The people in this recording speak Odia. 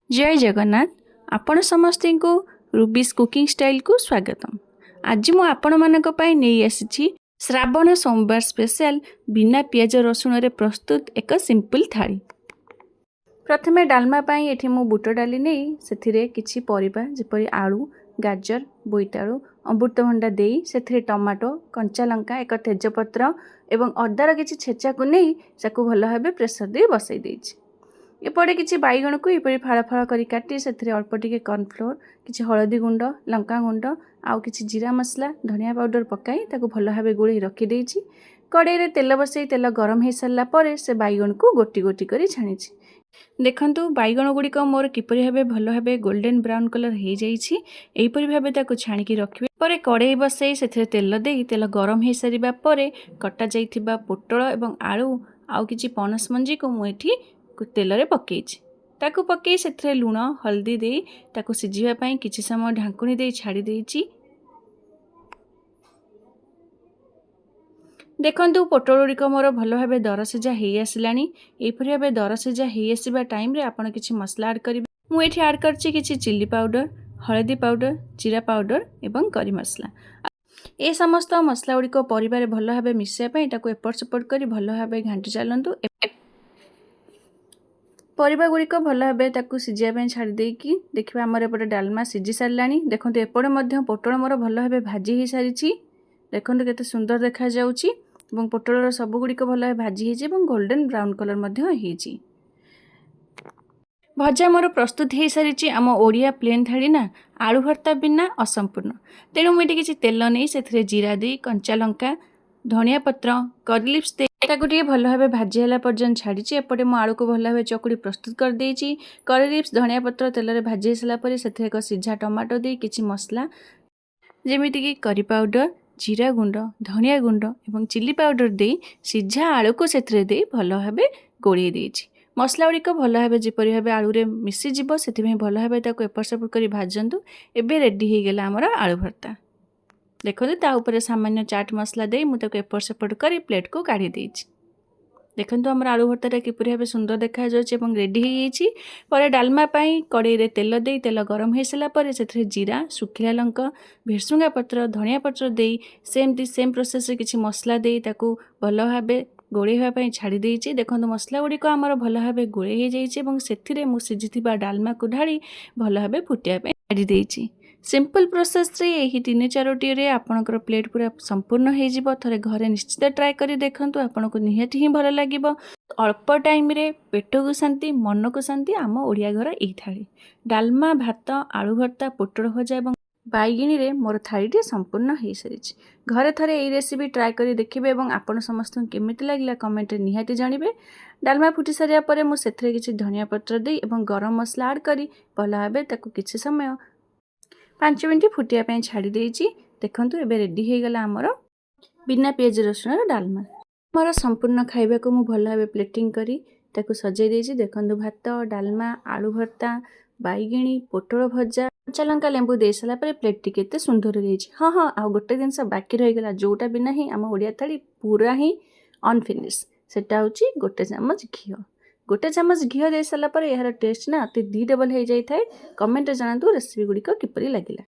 ଜୟ ଜଗନ୍ନାଥ। ଆପଣ ସମସ୍ତଙ୍କୁ ରୁବିସ୍ କୁକିଂ ଷ୍ଟାଇଲକୁ ସ୍ୱାଗତମ। ଆଜି ମୁଁ ଆପଣମାନଙ୍କ ପାଇଁ ନେଇ ଆସିଛି ଶ୍ରାବଣ ସୋମବାର ସ୍ପେଶାଲ ବିନା ପିଆଜ ରସୁଣରେ ପ୍ରସ୍ତୁତ ଏକ ସିମ୍ପଲ୍ ଥାଳି। ପ୍ରଥମେ ଡାଲମା ପାଇଁ ଏଠି ମୁଁ ବୁଟ ଡାଲି ନେଇ ସେଥିରେ କିଛି ପରିବା ଯେପରି ଆଳୁ, ଗାଜର, ବୋଇତାଳୁ, ଅମୃତଭଣ୍ଡା ଦେଇ ସେଥିରେ ଟମାଟୋ, କଞ୍ଚା ଲଙ୍କା, ଏକ ତେଜପତ୍ର ଏବଂ ଅଦାର କିଛି ଛେଚାକୁ ନେଇ ତାକୁ ଭଲ ଭାବେ ପ୍ରେସର ଦେଇ ବସାଇ ଦେଇଛି। ଏପଟେ କିଛି ବାଇଗଣକୁ ଏପରି ଫାଳ ଫାଳ କରି କାଟି ସେଥିରେ ଅଳ୍ପ ଟିକେ କର୍ଣ୍ଣଫ୍ଲୋର୍, କିଛି ହଳଦୀ ଗୁଣ୍ଡ, ଲଙ୍କା ଗୁଣ୍ଡ ଆଉ କିଛି ଜିରା ମସଲା, ଧନିଆ ପାଉଡ଼ର ପକାଇ ତାକୁ ଭଲ ଭାବେ ଗୋଳେଇ ରଖିଦେଇଛି। କଡ଼େଇରେ ତେଲ ବସାଇ ତେଲ ଗରମ ହୋଇସାରିଲା ପରେ ସେ ବାଇଗଣକୁ ଗୋଟି ଗୋଟି କରି ଛାଣିଛି। ଦେଖନ୍ତୁ, ବାଇଗଣ ଗୁଡ଼ିକ ମୋର କିପରି ଭାବେ ଭଲ ଭାବେ ଗୋଲ୍ଡେନ୍ ବ୍ରାଉନ୍ କଲର୍ ହେଇଯାଇଛି। ଏହିପରି ଭାବେ ତାକୁ ଛାଣିକି ରଖିବେ। ପରେ କଡ଼େଇ ବସାଇ ସେଥିରେ ତେଲ ଦେଇ ତେଲ ଗରମ ହୋଇସାରିବା ପରେ କଟା ଯାଇଥିବା ପୋଟଳ ଏବଂ ଆଳୁ ଆଉ କିଛି ପଣସ ମଞ୍ଜିକୁ ମୁଁ ଏଠି ତେଲରେ ପକାଇଛି। ତାକୁ ପକାଇ ସେଥିରେ ଲୁଣ, ହଳଦୀ ଦେଇ ତାକୁ ସିଝିବା ପାଇଁ କିଛି ସମୟ ଢାଙ୍କୁଣୀ ଦେଇ ଛାଡ଼ି ଦେଇଛି। ଦେଖନ୍ତୁ, ପୋଟଳ ଗୁଡ଼ିକ ମୋର ଭଲ ଭାବେ ଦରସିଝା ହେଇ ଆସିଲାଣି। ଏହିପରି ଭାବେ ଦରସିଝା ହେଇ ଆସିବା ଟାଇମ୍ରେ ଆପଣ କିଛି ମସଲା ଆଡ଼୍ କରିବେ। ମୁଁ ଏଠି ଆଡ଼୍ କରିଛି କିଛି ଚିଲି ପାଉଡ଼ର, ହଳଦୀ ପାଉଡ଼ର, ଜିରା ପାଉଡ଼ର ଏବଂ କରି ମସଲା। ଏ ସମସ୍ତ ମସଲା ଗୁଡ଼ିକ ପରିବାରେ ଭଲ ଭାବେ ମିଶିବା ପାଇଁ ତାକୁ ଏପଟ ସେପଟ କରି ଭଲ ଭାବେ ଘାଣ୍ଟି ଚାଲନ୍ତୁ। ପରିବା ଗୁଡ଼ିକ ଭଲ ଭାବେ ତାକୁ ସିଝିବା ପାଇଁ ଛାଡ଼ି ଦେଇକି ଦେଖିବା, ଆମର ଏପଟେ ଡାଲମା ସିଝି ସାରିଲାଣି। ଦେଖନ୍ତୁ, ଏପଟେ ମଧ୍ୟ ପୋଟଳ ମୋର ଭଲ ଭାବେ ଭାଜି ହେଇସାରିଛି। ଦେଖନ୍ତୁ, କେତେ ସୁନ୍ଦର ଦେଖାଯାଉଛି ଏବଂ ପୋଟଳର ସବୁଗୁଡ଼ିକ ଭଲ ଭାବେ ଭାଜି ହେଇଛି ଏବଂ ଗୋଲ୍ଡେନ୍ ବ୍ରାଉନ୍ କଲର୍ ମଧ୍ୟ ହେଇଛି। ଭଜା ମୋର ପ୍ରସ୍ତୁତ ହେଇସାରିଛି। ଆମ ଓଡ଼ିଆ ପ୍ଲେନ୍ ଥାଳି ନା ଆଳୁ ଭର୍ତ୍ତା ବିନା ଅସମ୍ପୂର୍ଣ୍ଣ। ତେଣୁ ମୁଁ ଏଠି କିଛି ତେଲ ନେଇ ସେଥିରେ ଜିରା ଦେଇ, କଞ୍ଚା ଲଙ୍କା, ଧନିଆ ପତ୍ର, କରି ଲିଭ୍ସ ଦେଇ ତାକୁ ଟିକେ ଭଲ ଭାବେ ଭାଜି ହେଲା ପର୍ଯ୍ୟନ୍ତ ଛାଡ଼ିଛି। ଏପଟେ ମୁଁ ଆଳୁକୁ ଭଲ ଭାବେ ଚକୁଡ଼ି ପ୍ରସ୍ତୁତ କରିଦେଇଛି। କରି ଲିଭ୍ସ, ଧନିଆ ପତ୍ର ତେଲରେ ଭାଜି ହେଇସାରିଲା ପରେ ସେଥିରେ ଏକ ସିଝା ଟମାଟୋ ଦେଇ କିଛି ମସଲା ଯେମିତିକି କରି ପାଉଡ଼ର, ଜିରା ଗୁଣ୍ଡ, ଧନିଆ ଗୁଣ୍ଡ ଏବଂ ଚିଲି ପାଉଡ଼ର ଦେଇ ସିଝା ଆଳୁକୁ ସେଥିରେ ଦେଇ ଭଲ ଭାବେ ଗୋଳେଇ ଦେଇଛି। ମସଲା ଗୁଡ଼ିକ ଭଲ ଭାବେ ଯେପରି ଭାବେ ଆଳୁରେ ମିଶିଯିବ, ସେଥିପାଇଁ ଭଲ ଭାବେ ତାକୁ ଏପଟ ସେପଟ କରି ଭାଜନ୍ତୁ। ଏବେ ରେଡ଼ି ହେଇଗଲା ଆମର ଆଳୁ ଭର୍ତ୍ତା। ଦେଖନ୍ତୁ, ତା ଉପରେ ସାମାନ୍ୟ ଚାଟ୍ ମସଲା ଦେଇ ମୁଁ ତାକୁ ଏପଟ ସେପଟ କରି ପ୍ଲେଟ୍କୁ କାଢ଼ି ଦେଇଛି। ଦେଖନ୍ତୁ, ଆମର ଆଳୁ ଭର୍ତ୍ତାଟା କିପରି ଭାବେ ସୁନ୍ଦର ଦେଖାଯାଉଛି ଏବଂ ରେଡ଼ି ହେଇଯାଇଛି। ପରେ ଡାଲମା ପାଇଁ କଡ଼େଇରେ ତେଲ ଦେଇ ତେଲ ଗରମ ହେଇସାରିଲା ପରେ ସେଥିରେ ଜିରା, ଶୁଖିଲା ଲଙ୍କା, ଭେସୁଙ୍ଗା ପତ୍ର, ଧନିଆ ପତ୍ର ଦେଇ ସେମିତି ସେମ୍ ପ୍ରୋସେସ୍ରେ କିଛି ମସଲା ଦେଇ ତାକୁ ଭଲ ଭାବେ ଗୋଳେଇ ହେବା ପାଇଁ ଛାଡ଼ି ଦେଇଛି। ଦେଖନ୍ତୁ, ମସଲା ଗୁଡ଼ିକ ଆମର ଭଲ ଭାବେ ଗୋଳେଇ ହେଇଯାଇଛି ଏବଂ ସେଥିରେ ମୁଁ ସିଝିଥିବା ଡାଲମାକୁ ଢାଳି ଭଲ ଭାବେ ଫୁଟିବା ପାଇଁ ଛାଡ଼ି ଦେଇଛି। ସିମ୍ପଲ୍ ପ୍ରୋସେସ୍ରେ ଏହି ତିନି ଚାରୋଟିରେ ଆପଣଙ୍କର ପ୍ଲେଟ୍ ପୁରା ସମ୍ପୂର୍ଣ୍ଣ ହେଇଯିବ। ଥରେ ଘରେ ନିଶ୍ଚିତ ଟ୍ରାଏ କରି ଦେଖନ୍ତୁ, ଆପଣଙ୍କୁ ନିହାତି ହିଁ ଭଲ ଲାଗିବ। ଅଳ୍ପ ଟାଇମ୍ରେ ପେଟକୁ ଶାନ୍ତି, ମନକୁ ଶାନ୍ତି ଆମ ଓଡ଼ିଆ ଘର ଏଇ ଥାଳି। ଡାଲମା, ଭାତ, ଆଳୁ ଭର୍ତ୍ତା, ପୋଟଳ ଭଜା ଏବଂ ବାଇଗିଣୀରେ ମୋର ଥାଳିଟି ସମ୍ପୂର୍ଣ୍ଣ ହେଇସାରିଛି। ଘରେ ଥରେ ଏଇ ରେସିପି ଟ୍ରାଏ କରି ଦେଖିବେ ଏବଂ ଆପଣ ସମସ୍ତଙ୍କୁ କେମିତି ଲାଗିଲା କମେଣ୍ଟରେ ନିହାତି ଜାଣିବେ। ଡାଲମା ଫୁଟି ସାରିବା ପରେ ମୁଁ ସେଥିରେ କିଛି ଧନିଆ ପତ୍ର ଦେଇ ଏବଂ ଗରମ ମସଲା ଆଡ଼୍ କରି ଭଲ ଭାବେ ତାକୁ କିଛି ସମୟ 5 ମିନିଟ୍ ଫୁଟିବା ପାଇଁ ଛାଡ଼ି ଦେଇଛି। ଦେଖନ୍ତୁ, ଏବେ ରେଡ଼ି ହେଇଗଲା ଆମର ବିନା ପିଆଜ ରସୁଣର ଡାଲମା। ମୋର ସମ୍ପୂର୍ଣ୍ଣ ଖାଇବାକୁ ମୁଁ ଭଲ ଭାବେ ପ୍ଲେଟିଂ କରି ତାକୁ ସଜେଇ ଦେଇଛି। ଦେଖନ୍ତୁ, ଭାତ, ଡାଲମା, ଆଳୁ ଭର୍ତ୍ତା, ବାଇଗିଣୀ, ପୋଟଳ ଭଜା, କଞ୍ଚା ଲଙ୍କା, ଲେମ୍ବୁ ଦେଇ ସାରିଲା ପରେ ପ୍ଲେଟ୍ଟି କେତେ ସୁନ୍ଦର ହେଇଯାଇଛି। ହଁ, ଆଉ ଗୋଟେ ଜିନିଷ ବାକି ରହିଗଲା, ଯେଉଁଟା ବିନା ହିଁ ଆମ ଓଡ଼ିଆ ଥାଳି ପୁରା ହିଁ ଅନଫିନିଶ୍। ସେଟା ହେଉଛି ଗୋଟେ ଚାମଚ ଘିଅ। ଗୋଟେ ଚାମଚ ଘିଅ ଦେଇ ସାରିଲା ପରେ ଏହାର ଟେଷ୍ଟ ନା ଅତି ଦି ଡବଲ୍ ହେଇଯାଇଥାଏ। କମେଣ୍ଟରେ ଜଣାନ୍ତୁ ରେସିପି ଗୁଡ଼ିକ କିପରି ଲାଗିଲା।